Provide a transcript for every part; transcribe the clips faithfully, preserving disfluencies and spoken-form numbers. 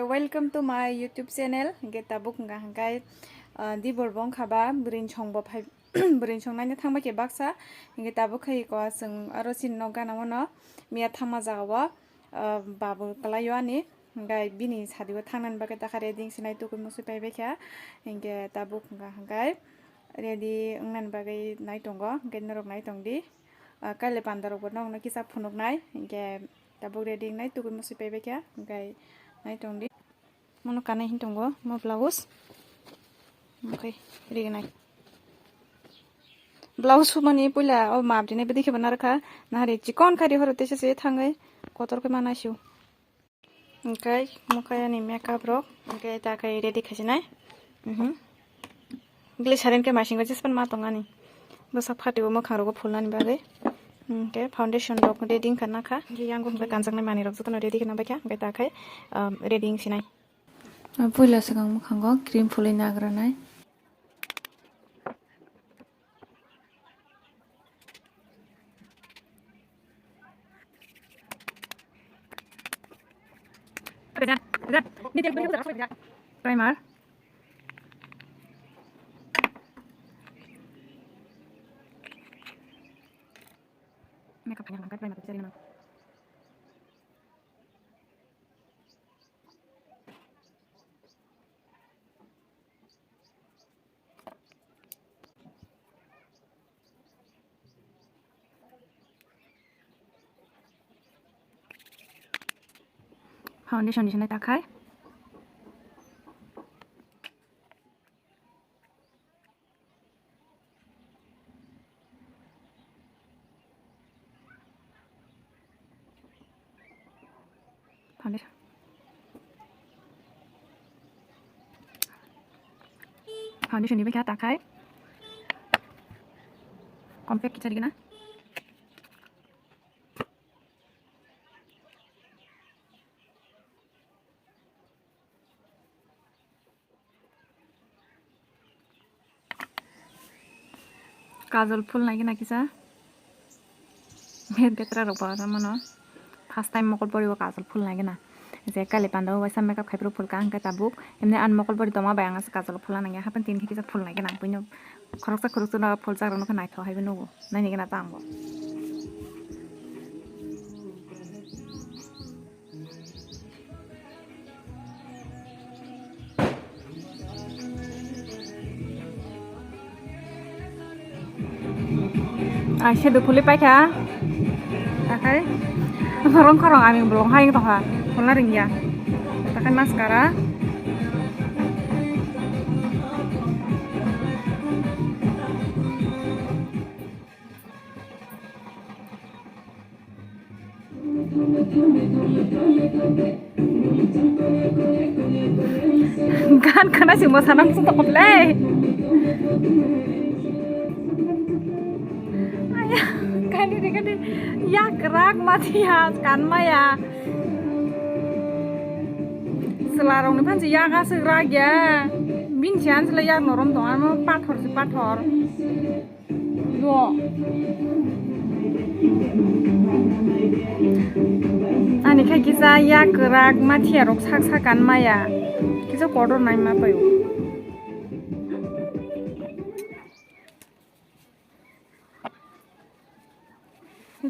Welcome to my YouTube channel. Hingke tabuk hingka hingkai, ah, dibor bo wngkha ba, bwrwi song bo phai, bwrwi song naina thangba khe baksa. Hingke tabuk khai ko chwng aro chini nok gana mano miya thangma jaga o, ah, babu kwlai o ani. Hingke bini sadi o thangnani bagwi takha ready wngsinai tukui musui pai baikha. Hingke tabuk hingka hingkai ready wngnani bagwi nai tongo. Hingke norok nai tong di. Ah, kaile panda rok bo nokno kisa phunuk nai. Hingke tabuk ready wngnai, tukui musui pai baikha, hingke nai tong di. Mono kanai hin tongo, mo blouse. Oke, ready wngnai. Blouse sumani puila o map dinai bwdwi khe bo narwkha, nahari chikon kha ri horo teisa se thangwi kotor khe ma naisio. Hingke mo khe ani makeup rok, hingke ta khe ready khasinai. Mhm. Glycerin khe masing bai jespan ma tongani. Bwsak phatio mwkhang rogo phulnani bagwi. Hingke foundation rok ready wngkha nakha. Hingke yango hingke kanjaknai manwi rok jotono ready khe nang baikha. Hingke ta khai, um, ready wngsinai. Puila swkang mwkhango cream phulwi nagranai. Primer. Makeup khaina hwnka primer kisa rinani. Foundation ni sinai takhai. Foundation. Foundation ni bai kha takhai. Compact kicha digna. Kajol phul nai gana kisa. Betra rok bo mano. First time mokol poribo kajol phul nai gana. Je kali panda o waisa makeup khai phuru phul ka hingke tabuk. Emni an mokol pori tongma bai ang kajol phul nai gana. Hapen tin khe kisa phul nai gana. Buino khoroksa khoroksa no phul jak rok no khe naithok hai nugo. Nai gana ta ang bo. Ai, se dupuli paikha. Takai borong khorong ani bolong hai tongkha. Khulna ringya. Takai mascara. Gan khana si mosa nang si tokop le. Aya, kani de kani ya kerak mati ya kan maya. Selarong ni phan si ya ga segrak ya. Bin si an sila ya norom tong ano pathor si pathor. Bo. Ani khe kisa ya kwrak mathiya rok sak sak kan maya. Kisa kotor nai ma payo.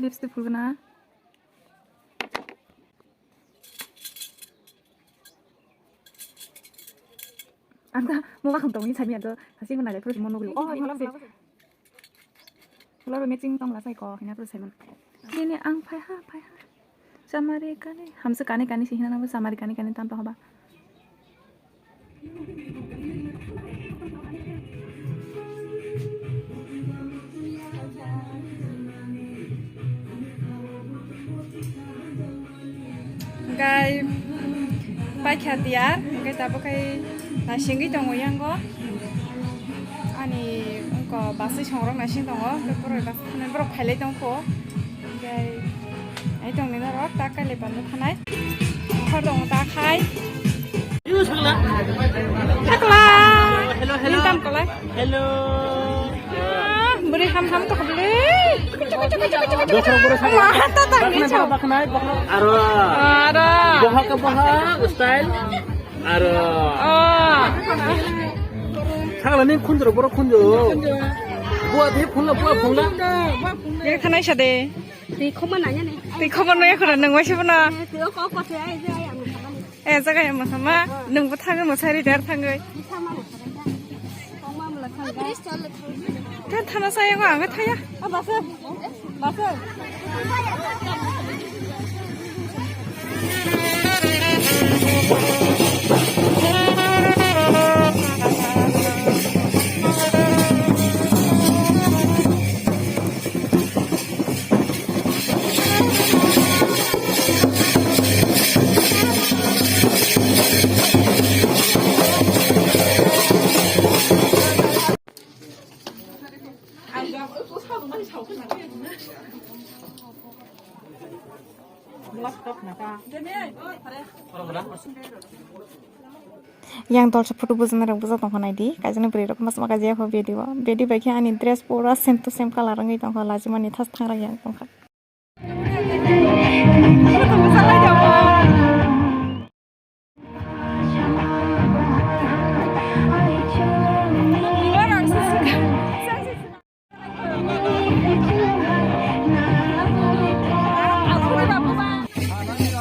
Lipstick phulgna. Ang ta mobile kham tongwi sami ang to sasi ko nalai pro mo nugri. Oh, flower matching tong la sai ko hina pro sai man. Nini ang phai ha phai ha. Samari kani hamsa kani kani si hina nang samari kani kani tam to haba. Hingkai paikha tiyar, hingkai tabuk khai naisingwi tongo yango. Ani wngko basai songrok naising tongo, hingkai borok basai thani borok khailai tongkho. Hingkai ai tongni norok ta kailai panda thanai. Khor tongo ta khai. Hakla. Hello, hello. Nini tam kolai. Hello. Ah, bwrwi ham ham to kobli. Bokhorok borok sakha. Maha ta tangwi chao. Bakhnai, bakhnai, bakhnai. Aro. Aro. Boha ka boha style. Aro. Oh. Thangla ni khunjro borok khunjo. Bua the phunla, bua phunla. Ye thanai sa de. Twi khoma nanya ne. Twi khoma nanya khona nang waisa bana. Twi o ko ko se ai je ai ang khamani. Eh, jaga ya masama, nungbo thangwi masari dar thangwi. Thana saya ko ang thaya. Yang dolsa photo bujana rok bujak tong phanai di. Kaisa ni bwrwi rok mas ma kaisa video. Video bai khe ani dress pura same to same color wngwi tong kha. Lajimani thas thang rok yang tong kha.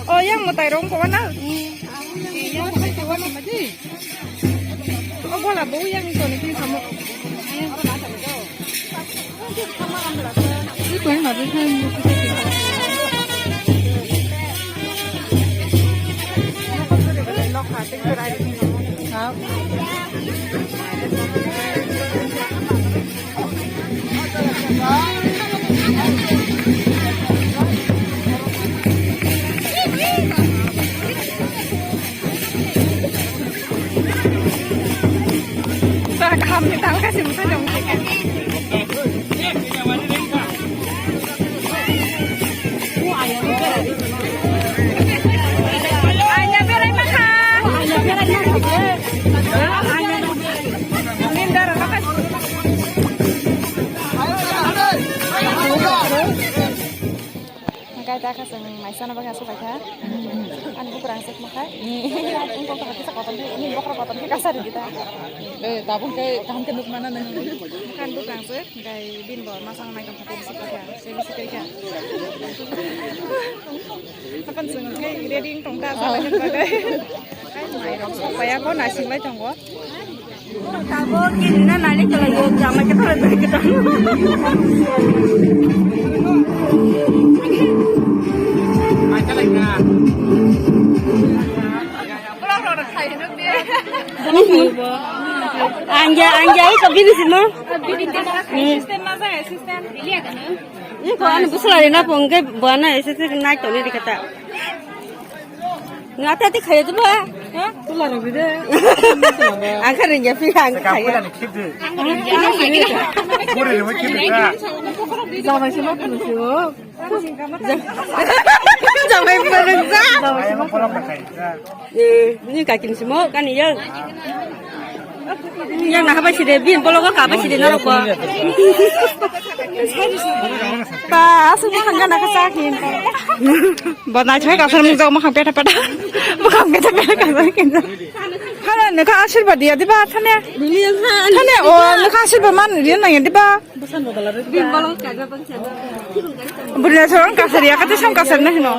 Oh, yang mo tairong ko na? Yang mo tairong ko na? Oh, bola bo yang to ni samo. Hingke ta kha chwng mai chana bagwi aswk bai kha. Ani bukurang se khma khai. Wngkok kha kisa kotom khe, ini bokra kotom khe kasa rwdi ta. Eh, tabuk khe kaham khe nuk mana nang. Kan bukurang se, hingke bini bo masa nai tong kha, bisi kha, se bisi kha. Hapan chwng khe ready wng tong ta, sa bagwi. Mairok sokpaiya bo naising lai tongo. Tabuk kini na nani kalai yo, jama khe thore thore khe tongo. Angya, angya, iko bini simo. Assistant na sa, assistant. Iko ani busla rina pongke buana ese se nai toni dikata. Ngata ti khaya tu ba? Ha? Tula ro bide. Ang kha ringya pi ang khaya. Buri ringya pi ka. Jamai se ma punu si o. Jamai punu sa. Jamai se ma punu. Eh, ni ka kin si mo kan yang. Yang na habai si de bin bolo ka ba si de na ko. Ta asu mo kan na ka sa kin. Ba na chai ka sa mo ka mo kan peta peta. Mo kan peta peta ka sa kin. Hana ne ka ashirbad dia diba thane. Thane o ne ka ashirbad man dia na dia diba. Buri na chorong kasar ya kata sam kasar na hino.